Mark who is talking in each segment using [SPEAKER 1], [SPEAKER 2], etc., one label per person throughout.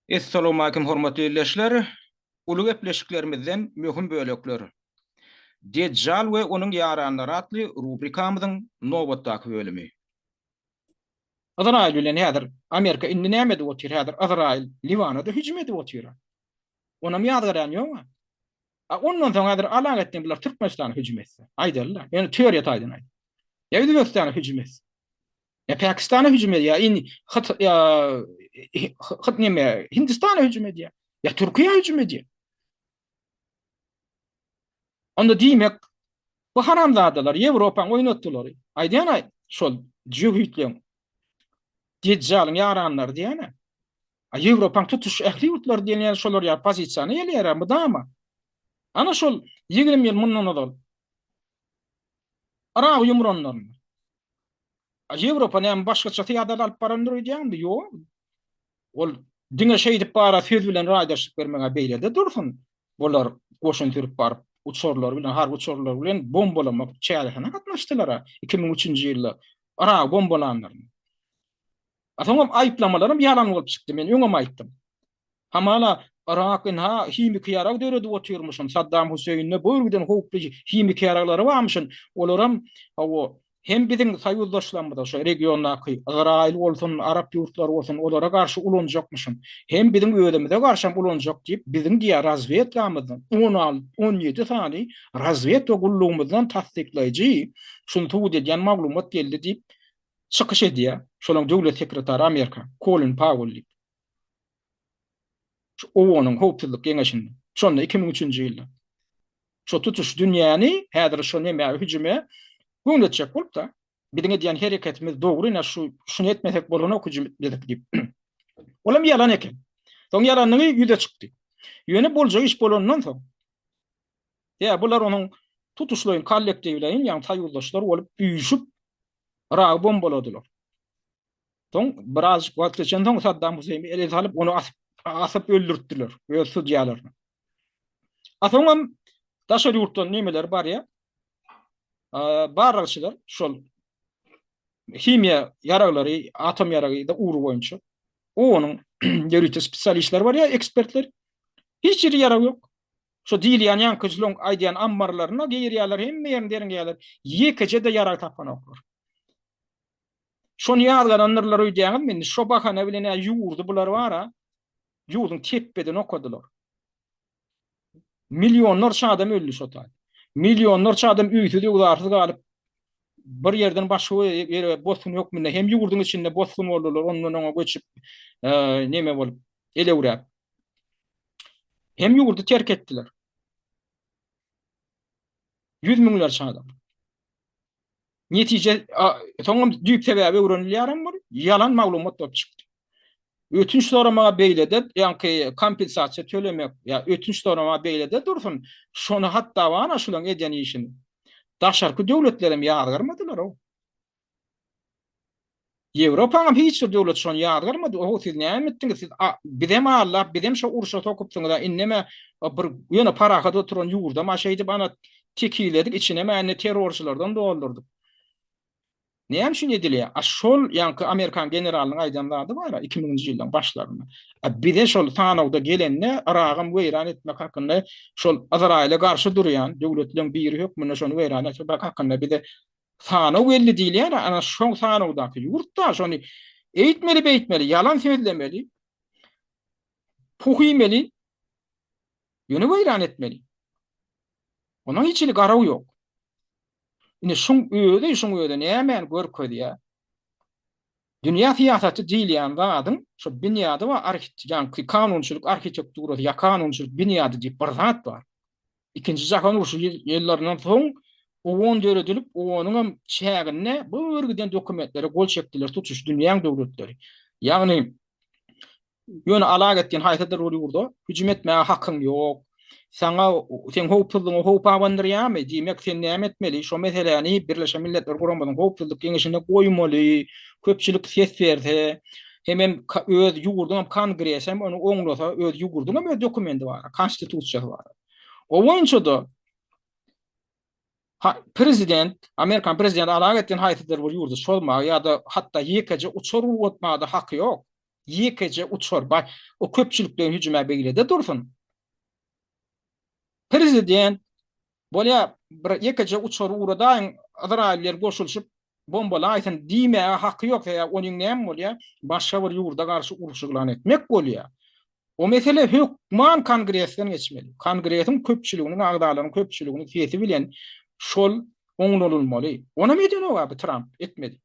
[SPEAKER 1] Essalowmalikim hormatly ildeşler! Uly gepleşiklerimizden möhüm bölekler. Dejjal we onuň ýaranlary atly rubrikamyzyň nobatdaky bölümi. Yzraýyl bilen häzir Amerika indi näme edip otyr häzir Yzraýyl Liwana-da hüjüm edip otyr-a. Onam ýazgarýan ýog-a. A ondan soň häzir alagetdin bular Türkmenistana hüjüm etse. Aýdaly-da. Ýöne teoriýa taýdan aýt. Ýa Özbegistana hüjüm etse. Ýa Pakistana hüjüm edýär, ýa indi Hyt ýa Hyt neme Hindistana hüjüm edýär. Ýa Türkiýä hüjüm edýär. Onda diýmek bu haramzadalar Ýewropaň oýnatdylary. Aýdýan-aý şol jöhitleň Dejjalyň ýaranlary diýýän-ä. A Ýewropaň tutuş ähli ýurtlary diýen ýaly şolar ýaly pozisiýany eýeleýär-ä mydama. Ana şol 20 ýyl mundan ozal Yragy ýumranlarynda. A Ýewropa näme başgaça syýasat alyp barandyr öýdýäňmi? Ýok. Ol diňe şeýdip bara söz bilen raýdaşlyk bermeg-ä beýle-de dursun. Olar goşun sürüp baryp, uçarlary bilen, harby uçarlary bilen bombalamak çäresine gatnaşdylar-a 2003-nji ýylda Yragy bombalanlarynda. A soňam aýyplamalaram ýalan bolup çykdy, men öňem aýtdym. Hamala Yrak ynha himiki ýarag döredip otyrmyşyn, Saddam Hüseýinde bu giden howply himiki ýaraglary barmyşyn, olaram hawa hem biziň soýuzdaşlarymyza şo regiondaky Yzraýyl bolsun, arap ýurtlary bolsun olara garşy ulanjakmyşyn, hem biziň özümize garşam ulanjak diýip biziň diýýär razwedkamyzdan 16, 17 sany razwedka gullugymyzdan tassyklaýjy şuny subut edýän maglumat geldi diýip çykyş edýär şolaň döwlet sekretary Amerika Kolin Pawel diýip. Şu OON-yň Howpsuzlyk Geňeşinde. Şonda 2003-nji ýylda. Şo tutuş dünýäni häzir şo nemä hüjüme göwnetjek bolup-da, biziň edýän hereketimiz dogry, ine şu şuny etmesek bolanok hüjüm etmesek diýip. Olam ýalan eken. Soň ýalanlygy ýüze çykdy. Ýöne boljak iş bolandan soň, ýa bular onuň tutuşlaýyn kollektiwleýin, ýagny soýuzdaşlar bolup üýşüp Yragy bombaladylar. Soň birazjyk wagt geçensoň Saddam Hüseýni ele salyp, ony asyp, asyp öldürtdiler öz sudýalaryny. A soňam daşary ýurtdan nemeler barýar? Barlagçylar şol himiýa ýaraglary, atom ýaragy da ugry boýunça onuň ýörite spesialistleri barýar, ekspertler. Hiç ýeri ýarag ýok. Şo diýilýän ýaňky aýdýan ammarlaryna girýärler, hemme ýerini derňeýärler. Ýekeje-de ýarag tapanoklar. Şony ýazgarandyrlar öýdýäňizmi indi? Şo bahana bilen-ä ýurdy bular bar-a, ýurduň tepbedini okadylar. Millionlarça adam öldi şo taýda. Millionlarça adam öýsüz-öwzarsyz galyp, bir ýerden başga ýere bosgun hökmünde hem ýurduň içinde bosgun boldular, ondan oňa göçüp, neme bolup, elewräp. Hem ýurdy terk etdiler. Ýüz müňlerçe adam. Netije, soňam düýp sebäbi öwrenilýärem bir, ýalan maglumat bolup çykdy. Ötünç soramaga beýlede, ýaňky kompensasiýa tölemek, ýa ötünç soramaga beýlede dursun, şony hatda bar-a şulaň eden işini. Daşarky döwletlerem ýazgarmadylar-ow. Ýewropaňam hiç bir döwleti şony ýazgarmady. Oho, siz näme etdiňiz? Siz bizem aldap, bizem şo urşa sokupsyňyz-a, indem-ä bir ýöne parahat oturan ýurdam-a şeýdip ana tekizledik, içinem-ä indi terrorçylardan doldurdyk. Näme üçin edilýär? A şol ýaňky amerikan generalynyň aýdan zady bar-a, iki müňünji ýyllaryň başlarynda. A bize şol sanawda gelende Yragam weýran etmek hakynda şol Yzraýyla garşy durýan döwletleriň biri hökmünde şony weýran etmek hakynda bize Sanaw geldi diýilýär, ana şoň sanawdaky ýurt-da, şony eýtmeli, beýtmeli, ýalan sözlemeli, puh iýmeli, ýöne weýran etmeli. Onuň hiç hili garawy ýok. Indi şuň özi, şuň özi nämäni görkezýär? Dünýä syýasaty diýilýän zadyň şo binýady bar, ýaňky kanunçylyk arhitekturasy ýa kanunçylyk binýady diýip bir zat bar. Ikinji jahan urşy ýyllaryndan soň OON döredilip, OON-yňam çäginde bir giden dokumentlere gol çekdiler tutuş dünýäň döwletleri. Ýagny ýöne alagetdin haýsydyr bir ýurda hüjüm etmäge hakyň ýok. Saňa seň howpsuzlygyňa howp abandyrýarmy? Diýmek, sen näme etmeli? Şo meseläni Birleşen Milletler Guramasynyň Howpsuzlyk Geňeşinde goýmaly. Köpçülik ses berse, hemem öz ýurduňam kongresi hem ony oňlasa, öz ýurduňam öz dokumenti bar, konstitusiýasy bar. O boýunça-da prezident, Amerikan prezidenti alagetdin haýsydyr bir ýurda çozmaga ýa-da hatda ýekeje uçar ugratmaga-da haky ýok. Ýekeje uçar bar. O köpçülikleýin hüjüm-ä beýlede dursun. Prezident, Bolýa, bir ýekeje uçary ugradaýyň, Yzraýyl bilen goşulyşyp bombalaýsyn diýmäge haky ýok, sebäbi onuň näme bolýa, başga bir ýurda garşy uruş yglan etmek bolýa. O mesele hökman Kongresden geçmeli. Kongresiň köpçüliginiň, agzalaryň köpçüliginiň sesi bilen şol oňlanylmaly. Onam edenok-a bu Tramp, etmedi.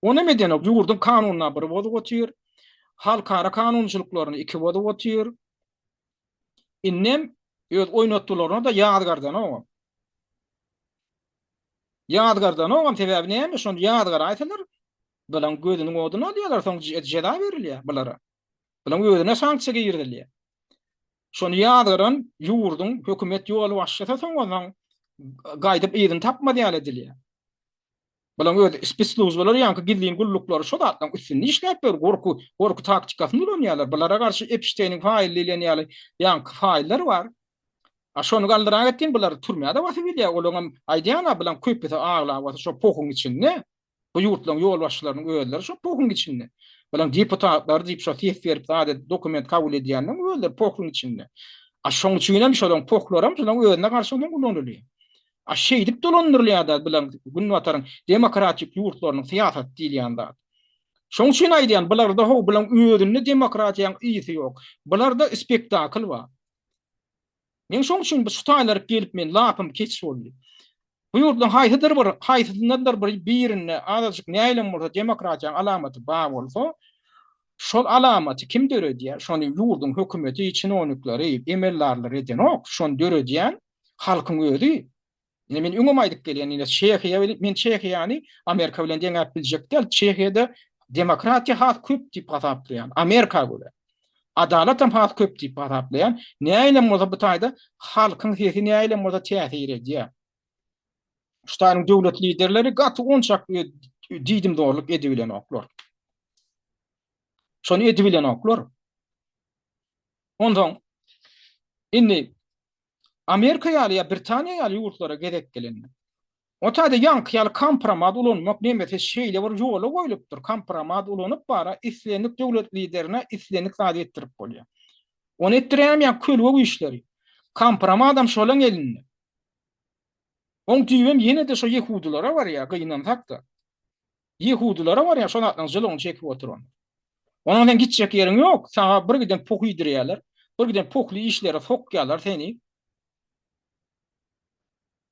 [SPEAKER 1] Onam edenok, ýurduň kanunyna bir bozup otyr, halkara kanunçylyklaryny iki bozup otyr. Indem öz oýnatgylaryna-da ýazgardanogam. Ýazgardanogam, sebäbi näme, şony ýazgaraýsalar, bulaň gözüniň oduny alýarlar, soň jeza berilýär bulara. Bulaň özüne sanksiýa girizilýär. Şony ýazgaran ýurduň hökümet ýolbaşçysy soň onsoň gaýdyp yzyny tapmaz ýaly edilýär. Bulaň öz spessluzbalary ýaňky gizlin gulluklary şo zatlaň üstünde işläp ýör, gorky, gorky taktikasyny ulanýarlar. Bulara garşy Epşteýniň faýly diýlen ýaly ýaňky faýllar bar. A şony galdyrak etdiň bular türmä-de basyp bilýär. Olaňam aýdýan-a bulaň köpüsi aglabasy şo pohuň içinde. Bu ýurtlaryň ýolbaşçylarynyň özleri şo pohuň içinde. Bulaň deputatlary diýip şo ses berip zat edip dokument kabul edýänleň özleri pohuň içinde. A şoň üçinem şolaň pohlaram şolaň özüne garşy onsoň ulanylýar. A şeýdip dolandyrylýar-da bilen Günbataryň demokratik ýurtlarynyň syýasaty diýilýän zat. Şoň üçin aýdýan, bularda how bilen özünde demokratiýaň ysy ýok. Bularda spektakl bar. Men şoň üçin bu şu taýlaryk gelip men lapym keç boldy. Bu ýurtlaryň haýsydyr bir, haýsysyndandyr bir birinde azajyk näilem bolsa demokratiýaň alamaty bar bolsa, şol alamaty kim döredýär? Şony ýurduň hökümeti, çinownikleri, emeldarlary edenok. Şony döredýän Halkyň özi, ine men öňem aýdyp gelýän, ine Çehiýa bilen, men Çehiýany Amerika bilen deňäp biljek däl, Çehiýada demokratiýa has köp diýip hasaplaýan, Amerika görä. Adalatam has köp diýip hasaplaýan, nähilem bolsa bu taýda halkyň sesi nähilem bolsa täsir edýär. Şu taýyň döwlet liderleri gaty onçak diýdimzorluk edibilenoklar. Şony edibilenoklar. Onsoň indi Amerika ýaly ýa Britaniýa ýaly ýurtlara gezek gelende, o taýda ýaňky ýaly kompromat ulanmak nemesi şeýle bir ýola goýlupdyr, kompromat ulanyp bara islendik döwlet liderine islendik zady etdirip bolýar. Ony etdirýänem ýaňky kölge güýçleri. Kompromadam şolaň elinde. Oň düýbem ýene-de şo ýehudylara barýar, gynansak-da. Ýehudylara barýar, şol zatlaryň jylawyny çekip oturan. Onuň sen gitjek ýeriň ýok, saňa bir giden poh iýdirýärler, bir giden pohly işlere sokýarlar seni.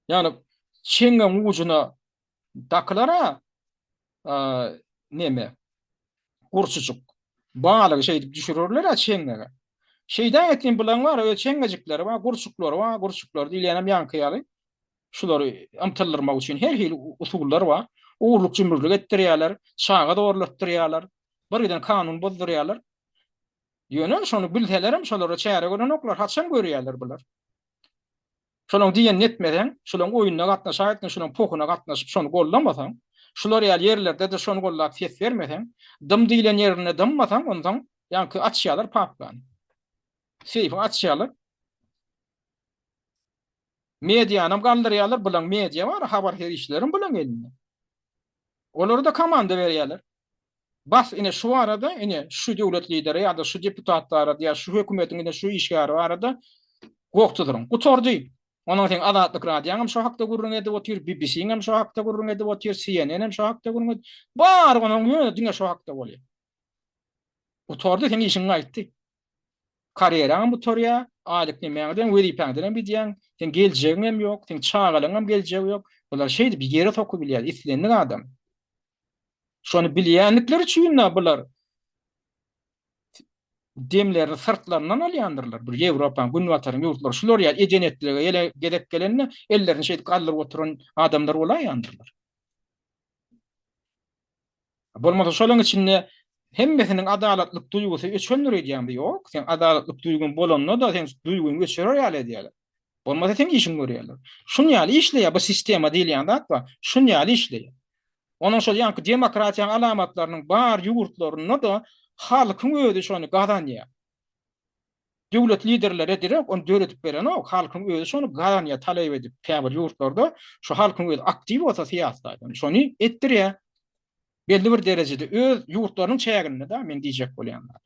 [SPEAKER 1] Ýagny çeňňegiň ujuna dakylar-a neme, gurçujyk. Balygy şeýdip düşürerler-ä çeňňege. Şeýdäň etgin bulaň bar, öz çeňňejikleri bar, gurçuklary bar, gurçuklary diýilýänem ýaňky ýaly. Şulary ymtyldyrmak üçin her hili usullar bar. Ogurlyk-jümrülik etdirýärler, çaga zorlatdyrýarlar, bir giden kanun bozdurýarlar. Ýöne şony bilselerem şolara çäre görenoklar, haçan görýärler bular? Şolaň diýenini etmeseň, şolaň oýnuna gatnaşaýtdyň, şolaň pohuna gatnaşyp şony goldamasaň, şular ýaly ýerlerde-de şony goldap ses bermeseň, dym diýlen ýerinde dymmasaň, onsoň ýaňky açýarlar papkany. Seýfi açýarlar. Medianam galdyrýarlar, bulaň media bar, habar serişdelerem bulaň elinde. Olara-da komanda berýärler. Bas ine şu barada, ine şu döwlet lideri ýa-da şu deputat barada ýa şu hökümetiň ine şu işgäri barada goh tuzuryň. Gutardy. Onuň seň Azatlyk Radioňam şo hakda gürrüň edip otyr, BBC-ňem şo hakda gürrüň edip otyr, CNN-em şo hakda gürrüň edip, bary onuň ýöne diňe şo hakda bolýar. Gutardy, seň işiň gaýtdy. Karýeraňam gutarýar, aýlyk nemäňden, wezipäňdenem gidýäň, seň geljegiňem ýok, seň çagalaryňam geljegi ýok. Bular şeýdip ýere sokubilýär islendik adam. Şony bilýändikleri üçin-de bular demlerini syrtlaryndan alýandyrlar. Bir Ýewropanyň, Günbataryň ýurtlary şular ýaly eden-etdilige ýele gezek gelende ellerini şeýdip galdyryp oturan adamlar bolaýandyrlar. Bolmasa şolaň içinde hemmesiniň adalatlyk duýgusy öçendir öýdýäňmi? Ýok. Seň adalatlyk duýgyň bolanda-da seň duýgyňy öçürer ýaly edýärler. Bolmasa seň işiňi görýärler. Şun ýaly işleýär bu sistema diýilýän zat bar. Şun ýaly işleýär. Onuň şol ýaňky demokratiýanyň alamatlarynyň bar ýurtlarynda-da halkyň özi şony gazanýar. Döwlet liderleri direkt ony döredip berenok, halkyň özi şony gazanýar, talap edip, käbir ýurtlarda şu halkyň özi aktiw bolsa syýasy taýdan şony etdirýär. Belli bir derejede öz ýurtlarynyň çäginde-de men diýjek bolýan zat.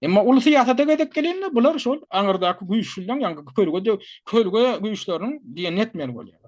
[SPEAKER 1] Emma uly syýasata gezek gelende bular şol aňyrdaky güýçlüleň, ýaňky kölge kölge güýçleriniň diýenini etmeli bolýar.